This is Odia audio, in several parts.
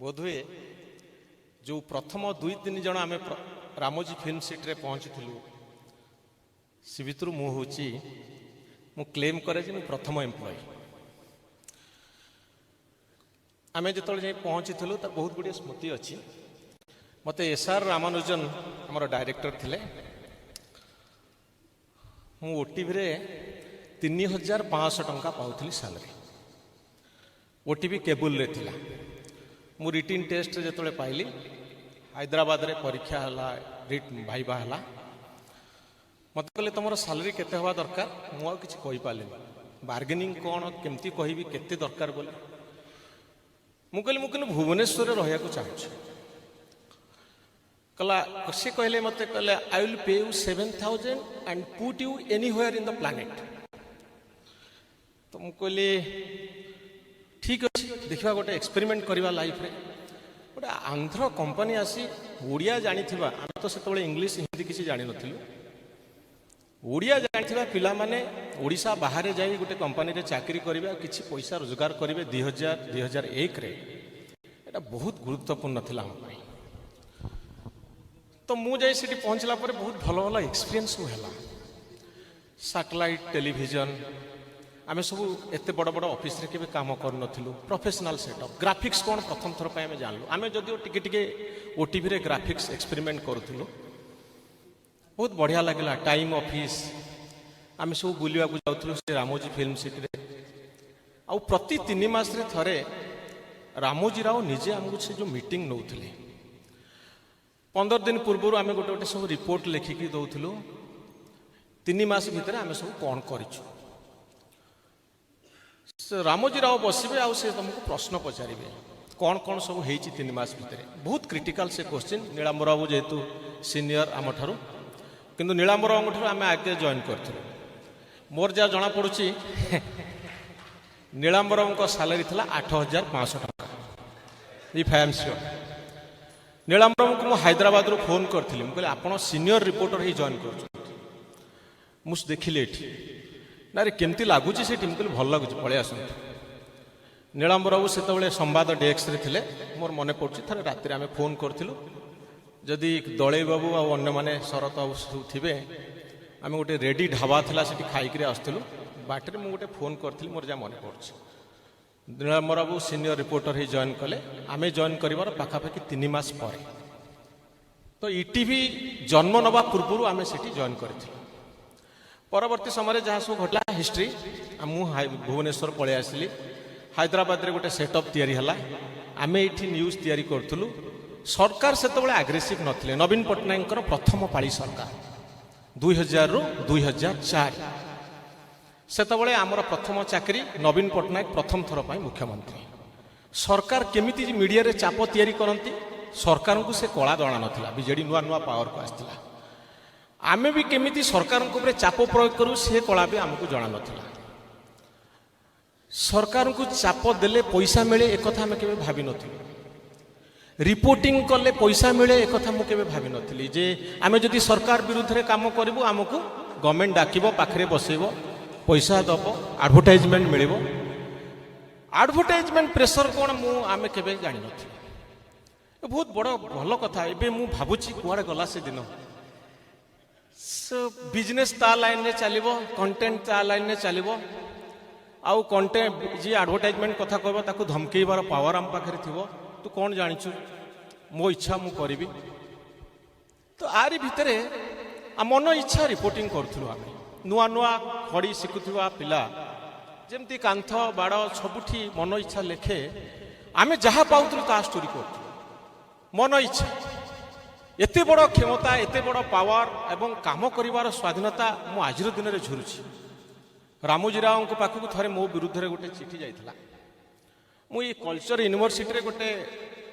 ବୋଧହୁଏ ଯେଉଁ ପ୍ରଥମ ଦୁଇ ତିନି ଜଣ ଆମେ ରାମୋଜୀ ଫିଲ୍ମ ସିଟିରେ ପହଞ୍ଚିଥିଲୁ, ସେ ଭିତରୁ ମୁଁ ହେଉଛି, ମୁଁ କ୍ଲେମ୍ କରେ ଯେ ମୁଁ ପ୍ରଥମ ଏମ୍ପ୍ଲୟି। ଆମେ ଯେତେବେଳେ ଯାଇ ପହଞ୍ଚିଥିଲୁ, ତାର ବହୁତ ଗୁଡ଼ିଏ ସ୍ମୃତି ଅଛି। ମୋତେ ଏସ୍ ଆର୍ ରାମାନୁଜନ ଆମର ଡାଇରେକ୍ଟର ଥିଲେ। ମୁଁ ଓଟିଭିରେ 3500 ଟଙ୍କା ପାଉଥିଲି ସାଲାରୀ। ଓଟିଭି କେବୁଲରେ ଥିଲା। ମୁଁ ରିଟିନ୍ ଟେଷ୍ଟରେ ଯେତେବେଳେ ପାଇଲି, ହାଇଦ୍ରାବାଦରେ ପରୀକ୍ଷା ହେଲା, ରିଟ୍ ଭାଇବା ହେଲା, ମୋତେ କହିଲେ, "ତୁମର ସାଲାରୀ କେତେ ହେବା ଦରକାର?" ମୁଁ ଆଉ କିଛି କହିପାରିଲିନି। ବାର୍ଗେନିଂ କ'ଣ, କେମିତି କହିବି କେତେ ଦରକାର ବୋଲି? ମୁଁ କହିଲି, ମୁଁ କିନ୍ତୁ ଭୁବନେଶ୍ୱରରେ ରହିବାକୁ ଚାହୁଁଛି। କହିଲା, ସେ କହିଲେ ମୋତେ, କହିଲେ, "I will pay you 7000 and put you anywhere in the planet." ତ ମୁଁ କହିଲି, ଠିକ୍ ଅଛି, ଦେଖିବା, ଗୋଟେ ଏକ୍ସପେରିମେଣ୍ଟ କରିବା ଲାଇଫରେ। ଗୋଟେ ଆନ୍ଧ୍ର କମ୍ପାନୀ ଆସି ଓଡ଼ିଆ ଜାଣିଥିବା, ଆମେ ତ ସେତେବେଳେ ଇଂଲିଶ, ହିନ୍ଦୀ କିଛି ଜାଣିନଥିଲୁ, ଓଡ଼ିଆ ଜାଣିଥିବା ପିଲାମାନେ ଓଡ଼ିଶା ବାହାରେ ଯାଇ ଗୋଟେ କମ୍ପାନୀରେ ଚାକିରି କରିବେ ଆଉ କିଛି ପଇସା ରୋଜଗାର କରିବେ 2000, 2001ରେ, ଏଇଟା ବହୁତ ଗୁରୁତ୍ୱପୂର୍ଣ୍ଣ ଥିଲା ଆମ ପାଇଁ। ତ ମୁଁ ଯାଇ ସେଠି ପହଞ୍ଚିଲା ପରେ ବହୁତ ଭଲ ଭଲ ଏକ୍ସପିରିଏନ୍ସ ସବୁ ହେଲା। ସାଟେଲାଇଟ୍ ଟେଲିଭିଜନ, ଆମେ ସବୁ ଏତେ ବଡ଼ ବଡ଼ ଅଫିସରେ କେବେ କାମ କରୁନଥିଲୁ। ପ୍ରଫେସନାଲ ସେଟଅପ୍, ଗ୍ରାଫିକ୍ସ କ'ଣ ପ୍ରଥମ ଥର ପାଇଁ ଆମେ ଜାଣିଲୁ। ଆମେ ଯଦିଓ ଟିକେ ଟିକେ ଓଟିଭିରେ ଗ୍ରାଫିକ୍ସ ଏକ୍ସପେରିମେଣ୍ଟ କରୁଥିଲୁ। ବହୁତ ବଢ଼ିଆ ଲାଗିଲା। ଟାଇମ୍ ଅଫିସ୍, ଆମେ ସବୁ ବୁଲିବାକୁ ଯାଉଥିଲୁ ସେ ରାମୋଜୀ ଫିଲ୍ମ ସିଟିରେ। ଆଉ ପ୍ରତି 3 ମାସରେ ଥରେ ରାମୋଜୀ ରାଓ ନିଜେ ଆମକୁ ସେ ଯେଉଁ ମିଟିଂ ନେଉଥିଲେ, 15 ଦିନ ପୂର୍ବରୁ ଆମେ ଗୋଟେ ଗୋଟେ ସବୁ ରିପୋର୍ଟ ଲେଖିକି ଦେଉଥିଲୁ, 3 ମାସ ଭିତରେ ଆମେ ସବୁ କ'ଣ କରିଛୁ। ସେ ରାମୋଜୀ ରାଓ ବସିବେ ଆଉ ସେ ତୁମକୁ ପ୍ରଶ୍ନ ପଚାରିବେ, କ'ଣ କ'ଣ ସବୁ ହେଇଛି 3 ମାସ ଭିତରେ। ବହୁତ କ୍ରିଟିକାଲ ସେ କୋଶ୍ଚିନ୍। ନୀଳାମ୍ବର ବାବୁ ଯେହେତୁ ସିନିୟର ଆମଠାରୁ, କିନ୍ତୁ ନୀଳାମ୍ବର ବାବୁଙ୍କ ଠାରୁ ଆମେ ଆଗେ ଜଏନ୍ କରିଥିଲୁ। ମୋର ଯାହା ଜଣାପଡ଼ୁଛି, ନୀଳାମ୍ବର ବାବୁଙ୍କ ସାଲାରୀ ଥିଲା 8500 ଟଙ୍କା, if I am sure. Nilambar ବାବୁଙ୍କୁ ମୁଁ ହାଇଦ୍ରାବାଦରୁ ଫୋନ୍ କରିଥିଲି। ମୁଁ କହିଲି, ଆପଣ ସିନିୟର ରିପୋର୍ଟର ହେଇ ଜଏନ୍ କରୁଛନ୍ତି, ମୁଁ ଦେଖିଲି ଏଠି ନା ରେ, କେମିତି ଲାଗୁଛି ସେଠି? ମୁଁ କହିଲି, ଭଲ ଲାଗୁଛି, ପଳେଇ ଆସନ୍ତୁ। ନୀଳାମ୍ବର ବାବୁ ସେତେବେଳେ ସମ୍ବାଦ ଡେସ୍କରେ ଥିଲେ। ମୋର ମନେ ପଡ଼ୁଛି, ଥରେ ରାତିରେ ଆମେ ଫୋନ୍ କରିଥିଲୁ। ଯଦି ଦଳେଇ ବାବୁ ଆଉ ଅନ୍ୟମାନେ, ଶରତ ବାବୁ ସବୁ ଥିବେ, ଆମେ ଗୋଟେ ରେଡ଼ି ଢାବା ଥିଲା, ସେଠି ଖାଇକିରି ଆସୁଥିଲୁ। ବାଟରେ ମୁଁ ଗୋଟେ ଫୋନ୍ କରିଥିଲି, ମୋର ଯାହା ମନେ ପଡ଼ୁଛି। ନୀଳାମ୍ବର ବାବୁ ସିନିୟର ରିପୋର୍ଟର ହେଇ ଜଏନ୍ କଲେ ଆମେ ଜଏନ୍ କରିବାର ପାଖାପାଖି 3 ମାସ ପରେ। ତ ଇଟିଭି ଜନ୍ମ ନେବା ପୂର୍ବରୁ ଆମେ ସେଠି ଜଏନ୍ କରିଥିଲୁ। ପରବର୍ତ୍ତୀ ସମୟରେ ଯାହା ସବୁ ଘଟିଲା ହିଷ୍ଟ୍ରି, ମୁଁ ଭୁବନେଶ୍ୱର ପଳେଇ ଆସିଲି। ହାଇଦ୍ରାବାଦରେ ଗୋଟେ ସେଟଅପ୍ ତିଆରି ହେଲା। ଆମେ ଏଇଠି ନ୍ୟୁଜ୍ ତିଆରି କରୁଥିଲୁ। ସରକାର ସେତେବେଳେ ଆଗ୍ରେସିଭ୍ ନଥିଲେ। ନବୀନ ପଟ୍ଟନାୟକଙ୍କର ପ୍ରଥମ ପାଳି ସରକାର, 2000ରୁ 2004। ସେତେବେଳେ ଆମର ପ୍ରଥମ ଚାକିରି। ନବୀନ ପଟ୍ଟନାୟକ ପ୍ରଥମ ଥର ପାଇଁ ମୁଖ୍ୟମନ୍ତ୍ରୀ। ସରକାର କେମିତି ମିଡ଼ିଆରେ ଚାପ ତିଆରି କରନ୍ତି, ସରକାରଙ୍କୁ ସେ କଳା ଜଣା ନଥିଲା। ବିଜେଡ଼ି ନୂଆ ନୂଆ ପାୱାରକୁ ଆସିଥିଲା। ଆମେ ବି କେମିତି ସରକାରଙ୍କ ଉପରେ ଚାପ ପ୍ରୟୋଗ କରୁ, ସେ କଳା ବି ଆମକୁ ଜଣା ନଥିଲା। ସରକାରଙ୍କୁ ଚାପ ଦେଲେ ପଇସା ମିଳେ, ଏକଥା ଆମେ କେବେ ଭାବିନଥିଲୁ। ରିପୋର୍ଟିଂ କଲେ ପଇସା ମିଳେ, ଏକଥା ମୁଁ କେବେ ଭାବିନଥିଲି ଯେ ଆମେ ଯଦି ସରକାର ବିରୁଦ୍ଧରେ କାମ କରିବୁ, ଆମକୁ ଗଭର୍ଣ୍ଣମେଣ୍ଟ ଡାକିବ, ପାଖରେ ବସେଇବ, ପଇସା ଦେବ, ଆଡ଼ଭର୍ଟାଇଜମେଣ୍ଟ ମିଳିବ। ଆଡ଼ଭର୍ଟାଇଜମେଣ୍ଟ ପ୍ରେସର କ'ଣ ଆମେ କେବେ ଜାଣିନଥିଲୁ। ଏ ବହୁତ ବଡ଼ ଭଲ କଥା। ଏବେ ମୁଁ ଭାବୁଛି, କୁଆଡ଼େ ଗଲା ସେ ଦିନ? ବିଜନେସ୍ ତା ଲାଇନରେ ଚାଲିବ, କଣ୍ଟେଣ୍ଟ ତା ଲାଇନରେ ଚାଲିବ। ଆଉ କଣ୍ଟେଣ୍ଟ ଯିଏ ଆଡ଼ଭର୍ଟାଇଜମେଣ୍ଟ କଥା କହିବ, ତାକୁ ଧମକେଇବାର ପାୱାର ଆମ ପାଖରେ ଥିବ। ତୁ କ'ଣ ଜାଣିଛୁ? ମୋ ଇଚ୍ଛା ମୁଁ କରିବି। ତ ଆରି ଭିତରେ ମନ ଇଚ୍ଛା ରିପୋର୍ଟିଂ କରୁଥିଲୁ ଆମେ। ନୂଆ ନୂଆ ଖଡ଼ି ଶିଖୁଥିବା ପିଲା ଯେମିତି କାନ୍ଥ ବାଡ଼ ସବୁଠି ମନ ଇଚ୍ଛା ଲେଖେ, ଆମେ ଯାହା ପାଉଥିଲୁ ତାହା ଷ୍ଟୋରି କରୁଥିଲୁ ମନ ଇଚ୍ଛା। ଏତେ ବଡ଼ କ୍ଷମତା, ଏତେ ବଡ଼ ପାୱାର ଏବଂ କାମ କରିବାର ସ୍ୱାଧୀନତା ମୁଁ ଆଜିର ଦିନରେ ଝୁରୁଛି। ରାମୋଜୀ ରାଓଙ୍କ ପାଖକୁ ଥରେ ମୋ ବିରୁଦ୍ଧରେ ଗୋଟେ ଚିଠି ଯାଇଥିଲା। ମୁଁ ଏଇ କଲଚର ୟୁନିଭର୍ସିଟିରେ ଗୋଟେ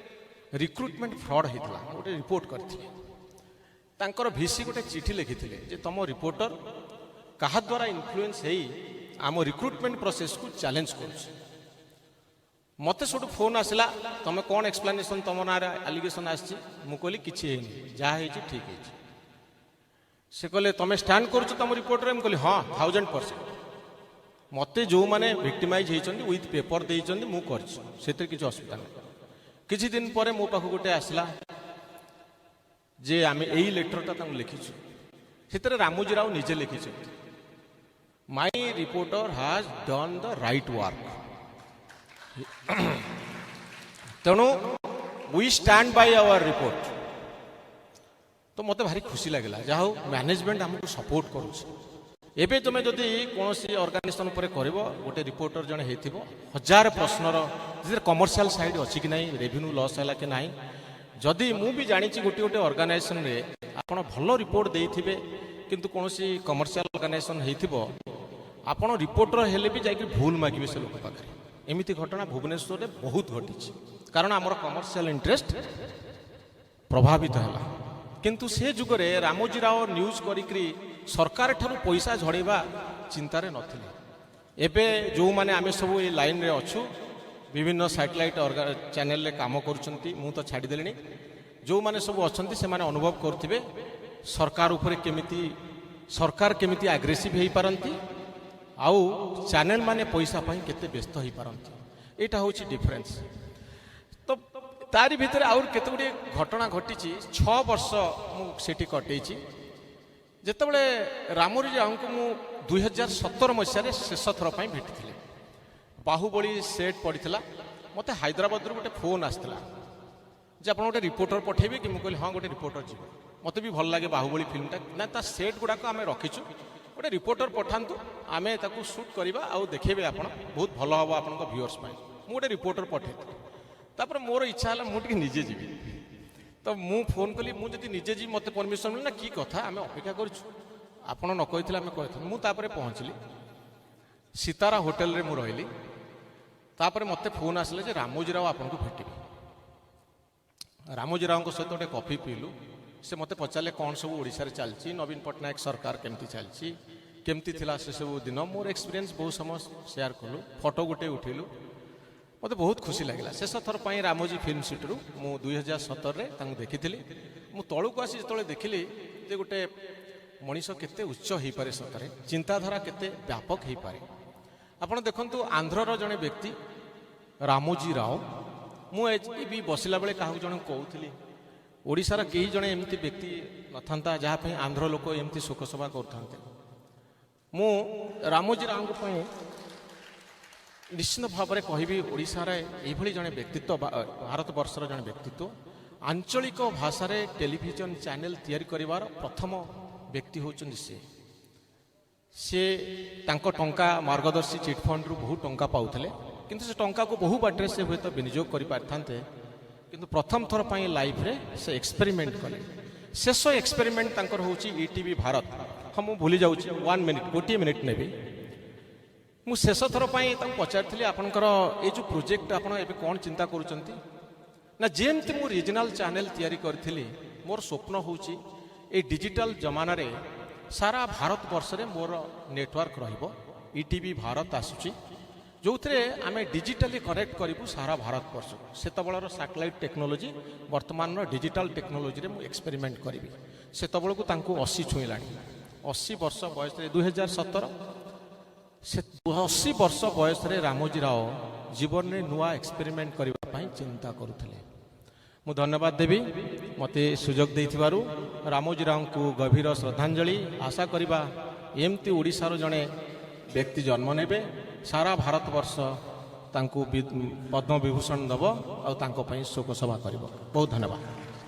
ରିକ୍ରୁଟମେଣ୍ଟ ଫ୍ରଡ୍ ହେଇଥିଲା, ମୁଁ ଗୋଟେ ରିପୋର୍ଟ କରିଥିଲି। ତାଙ୍କର ଭିସି ଗୋଟେ ଚିଠି ଲେଖିଥିଲେ ଯେ ତମ ରିପୋର୍ଟର କାହା ଦ୍ୱାରା ଇନଫ୍ଲୁଏନ୍ସ ହେଇ ଆମ ରିକ୍ରୁଟମେଣ୍ଟ ପ୍ରୋସେସକୁ ଚ୍ୟାଲେଞ୍ଜ କରୁଛି। ମୋତେ ସେଠୁ ଫୋନ୍ ଆସିଲା, ତମେ କ'ଣ ଏକ୍ସପ୍ଲାନେସନ୍, ତମ ନାଁରେ ଆଲିଗେସନ୍ ଆସିଛି। ମୁଁ କହିଲି, କିଛି ହେଇନି, ଯାହା ହେଇଛି ଠିକ୍ ହେଇଛି। ସେ କହିଲେ, ତମେ ଷ୍ଟାଣ୍ଡ କରୁଛ ତମ ରିପୋର୍ଟରେ? ମୁଁ କହିଲି, ହଁ, 1000%। ମୋତେ ଯେଉଁମାନେ ଭିକ୍ଟିମାଇଜ୍ ହେଇଛନ୍ତି, ୱିଥ୍ ପେପର ଦେଇଛନ୍ତି, ମୁଁ କରିଛି, ସେଥିରେ କିଛି ଅସୁବିଧା ନାହିଁ। କିଛି ଦିନ ପରେ ମୋ ପାଖକୁ ଗୋଟେ ଆସିଲା ଯେ ଆମେ ଏଇ ଲେଟରଟା ତାଙ୍କୁ ଲେଖିଛୁ। ସେଥିରେ ରାମୋଜୀ ରାଓ ନିଜେ ଲେଖିଛନ୍ତି, "My reporter has done the right work." ତେଣୁ we stand by our report. ତ ମୋତେ ଭାରି ଖୁସି ଲାଗିଲା, ଯାହା ହଉ ମ୍ୟାନେଜମେଣ୍ଟ ଆମକୁ ସପୋର୍ଟ କରୁଛି। ଏବେ ତୁମେ ଯଦି କୌଣସି ଅର୍ଗାନାଇଜେସନ ଉପରେ କରିବ, ଗୋଟେ ରିପୋର୍ଟର ଜଣେ ହେଇଥିବ, ହଜାର ପ୍ରଶ୍ନର, ସେଥିରେ କମର୍ସିଆଲ ସାଇଡ୍ ଅଛି କି ନାହିଁ, ରେଭିନ୍ୟୁ ଲସ୍ ହେଲା କି ନାହିଁ। ଯଦି ମୁଁ ବି ଜାଣିଛି, ଗୋଟେ ଗୋଟେ ଅର୍ଗାନାଇଜେସନରେ ଆପଣ ଭଲ ରିପୋର୍ଟ ଦେଇଥିବେ, କିନ୍ତୁ କୌଣସି କମର୍ସିଆଲ ଅର୍ଗାନାଇଜେସନ ହେଇଥିବ, ଆପଣ ରିପୋର୍ଟର ହେଲେ ବି ଯାଇକି ଭୁଲ ମାଗିବେ ସେ ଲୋକ ପାଖରେ। ଏମିତି ଘଟଣା ଭୁବନେଶ୍ୱରରେ ବହୁତ ଘଟିଛି, କାରଣ ଆମର କମର୍ସିଆଲ ଇଣ୍ଟରେଷ୍ଟ ପ୍ରଭାବିତ ହେଲା। କିନ୍ତୁ ସେ ଯୁଗରେ ରାମୋଜୀ ରାଓ ନ୍ୟୁଜ୍ କରିକିରି ସରକାର ଠାରୁ ପଇସା ଝଡ଼େଇବା ଚିନ୍ତାରେ ନଥିଲେ। ଏବେ ଯେଉଁମାନେ ଆମେ ସବୁ ଏଇ ଲାଇନରେ ଅଛୁ, ବିଭିନ୍ନ ସାଟେଲାଇଟ୍ ଚ୍ୟାନେଲରେ କାମ କରୁଛନ୍ତି, ମୁଁ ତ ଛାଡ଼ିଦେଲିଣି, ଯେଉଁମାନେ ସବୁ ଅଛନ୍ତି ସେମାନେ ଅନୁଭବ କରୁଥିବେ ସରକାର କେମିତି ଆଗ୍ରେସିଭ୍ ହେଇପାରନ୍ତି ଆଉ ଚ୍ୟାନେଲ ମାନେ ପଇସା ପାଇଁ କେତେ ବ୍ୟସ୍ତ ହେଇପାରନ୍ତି। ଏଇଟା ହେଉଛି ଡିଫରେନ୍ସ। ତ ତାରି ଭିତରେ ଆହୁରି କେତେ ଗୁଡ଼ିଏ ଘଟଣା ଘଟିଛି। 6 ବର୍ଷ ମୁଁ ସେଠି କଟେଇଛି। ଯେତେବେଳେ ରାମୋଜୀ ରାଓଙ୍କୁ ମୁଁ 2017 ମସିହାରେ ଶେଷ ଥର ପାଇଁ ଭେଟିଥିଲି, ବାହୁବଳି ସେଟ୍ ପଡ଼ିଥିଲା। ମୋତେ ହାଇଦ୍ରାବାଦରୁ ଗୋଟେ ଫୋନ୍ ଆସିଥିଲା ଯେ ଆପଣ ଗୋଟେ ରିପୋର୍ଟର ପଠେଇବେ କି? ମୁଁ କହିଲି, ହଁ, ଗୋଟେ ରିପୋର୍ଟର ଯିବ। ମୋତେ ବି ଭଲ ଲାଗେ ବାହୁବଳି ଫିଲ୍ମଟା। ନା, ତା ସେଟ୍ ଗୁଡ଼ାକ ଆମେ ରଖିଛୁ, ଗୋଟେ ରିପୋର୍ଟର ପଠାନ୍ତୁ, ଆମେ ତାକୁ ସୁଟ୍ କରିବା ଆଉ ଦେଖେଇବେ ଆପଣ, ବହୁତ ଭଲ ହେବ ଆପଣଙ୍କ ଭିଉଅର୍ସ ପାଇଁ। ମୁଁ ଗୋଟେ ରିପୋର୍ଟର ପଠେଇଥିଲି। ତାପରେ ମୋର ଇଚ୍ଛା ହେଲା ମୁଁ ଟିକେ ନିଜେ ଯିବି। ତ ମୁଁ ଫୋନ୍ କଲି, ମୁଁ ଯଦି ନିଜେ ଯିବି ମୋତେ ପରମିସନ୍ ମିଳିଲା। କି କଥା, ଆମେ ଅପେକ୍ଷା କରିଛୁ, ଆପଣ ନ କହିଥିଲେ ଆମେ କହିଥାନ୍ତୁ। ମୁଁ ତାପରେ ପହଞ୍ଚିଲି, ସୀତାରା ହୋଟେଲରେ ମୁଁ ରହିଲି। ତାପରେ ମୋତେ ଫୋନ୍ ଆସିଲା ଯେ ରାମୋଜୀ ରାଓ ଆପଣଙ୍କୁ ଭେଟିବେ। ରାମୋଜୀ ରାଓଙ୍କ ସହିତ ଗୋଟେ କଫି ପିଇଲୁ। ସେ ମୋତେ ପଚାରିଲେ କ'ଣ ସବୁ ଓଡ଼ିଶାରେ ଚାଲିଛି, ନବୀନ ପଟ୍ଟନାୟକ ସରକାର କେମିତି ଚାଲିଛି, କେମିତି ଥିଲା ସେସବୁ ଦିନ। ମୋର ଏକ୍ସପିରିଏନ୍ସ ବହୁତ ସମୟ ସେୟାର କଲୁ, ଫଟୋ ଗୋଟେ ଉଠେଇଲୁ। ମୋତେ ବହୁତ ଖୁସି ଲାଗିଲା। ଶେଷ ଥର ପାଇଁ ରାମୋଜୀ ଫିଲ୍ମ ସିଟିରୁ ମୁଁ 2017ରେ ତାଙ୍କୁ ଦେଖିଥିଲି। ମୁଁ ତଳକୁ ଆସି ଯେତେବେଳେ ଦେଖିଲି ଯେ ଗୋଟେ ମଣିଷ କେତେ ଉଚ୍ଚ ହେଇପାରେ ସତରେ, ଚିନ୍ତାଧାରା କେତେ ବ୍ୟାପକ ହେଇପାରେ। ଆପଣ ଦେଖନ୍ତୁ, ଆନ୍ଧ୍ରର ଜଣେ ବ୍ୟକ୍ତି ରାମୋଜୀ ରାଓ। ମୁଁ ଆଜି ବି ବସିଲା ବେଳେ କାହାକୁ ଜଣେ କହୁଥିଲି, ଓଡ଼ିଶାର କେହି ଜଣେ ଏମିତି ବ୍ୟକ୍ତି ନଥାନ୍ତା ଯାହା ପାଇଁ ଆନ୍ଧ୍ର ଲୋକ ଏମିତି ଶୋକସଭା କରୁଥାନ୍ତେ। ମୁଁ ରାମୋଜୀ ରାଓଙ୍କ ପାଇଁ ନିଶ୍ଚିତ ଭାବରେ କହିବି, ଓଡ଼ିଶାରେ ଏଇଭଳି ଜଣେ ବ୍ୟକ୍ତିତ୍ୱ, ଭାରତବର୍ଷର ଜଣେ ବ୍ୟକ୍ତିତ୍ୱ, ଆଞ୍ଚଳିକ ଭାଷାରେ ଟେଲିଭିଜନ ଚ୍ୟାନେଲ ତିଆରି କରିବାର ପ୍ରଥମ ବ୍ୟକ୍ତି ହେଉଛନ୍ତି ସେ। ସେ ତାଙ୍କ ଟଙ୍କା ମାର୍ଗଦର୍ଶୀ ଚିଟଫଣ୍ଡରୁ ବହୁତ ଟଙ୍କା ପାଉଥିଲେ, କିନ୍ତୁ ସେ ଟଙ୍କାକୁ ବହୁ ବାଟରେ ସେ ହୁଏତ ବିନିଯୋଗ କରିପାରିଥାନ୍ତେ, କିନ୍ତୁ ପ୍ରଥମ ଥର ପାଇଁ ଲାଇଫରେ ସେ ଏକ୍ସପେରିମେଣ୍ଟ କଲେ। ଶେଷ ଏକ୍ସପେରିମେଣ୍ଟ ତାଙ୍କର ହେଉଛି ଇଟିଭି ଭାରତ। ହଁ, ମୁଁ ଭୁଲି ଯାଉଛି, ୱାନ୍ ମିନିଟ୍, ଗୋଟିଏ ମିନିଟ୍ ନେବି। ମୁଁ ଶେଷ ଥର ପାଇଁ ତାଙ୍କୁ ପଚାରିଥିଲି, ଆପଣଙ୍କର ଏଇ ଯେଉଁ ପ୍ରୋଜେକ୍ଟ, ଆପଣ ଏବେ କ'ଣ ଚିନ୍ତା କରୁଛନ୍ତି? ନା, ଯେମିତି ମୁଁ ରିଜନାଲ ଚ୍ୟାନେଲ ତିଆରି କରିଥିଲି, ମୋର ସ୍ୱପ୍ନ ହେଉଛି ଏଇ ଡିଜିଟାଲ ଜମାନାରେ ସାରା ଭାରତବର୍ଷରେ ମୋର ନେଟୱାର୍କ ରହିବ। ଇଟିଭି ଭାରତ ଆସୁଛି, ଯେଉଁଥିରେ ଆମେ ଡିଜିଟାଲି କନେକ୍ଟ କରିବୁ ସାରା ଭାରତବର୍ଷକୁ। ସେତେବେଳର ସାଟେଲାଇଟ୍ ଟେକ୍ନୋଲୋଜି, ବର୍ତ୍ତମାନର ଡିଜିଟାଲ ଟେକ୍ନୋଲୋଜିରେ ମୁଁ ଏକ୍ସପେରିମେଣ୍ଟ କରିବି। ସେତେବେଳକୁ ତାଙ୍କୁ 80 ଛୁଇଁଲାଣି। 80 ବର୍ଷ ବୟସରେ, 2017, ସେ 80 ବର୍ଷ ବୟସରେ ରାମୋଜୀ ରାଓ ଜୀବନରେ ନୂଆ ଏକ୍ସପେରିମେଣ୍ଟ କରିବା ପାଇଁ ଚିନ୍ତା କରୁଥିଲେ। ମୁଁ ଧନ୍ୟବାଦ ଦେବି ମୋତେ ସୁଯୋଗ ଦେଇଥିବାରୁ। ରାମୋଜୀ ରାଓଙ୍କୁ ଗଭୀର ଶ୍ରଦ୍ଧାଞ୍ଜଳି। ଆଶା କରିବା ଏମିତି ଓଡ଼ିଶାର ଜଣେ ବ୍ୟକ୍ତି ଜନ୍ମ ନେବେ, ସାରା ଭାରତବର୍ଷ ତାଙ୍କୁ ପଦ୍ମବିଭୂଷଣ ଦେବ ଆଉ ତାଙ୍କ ପାଇଁ ଶୋକସଭା କରିବ। ବହୁତ ଧନ୍ୟବାଦ।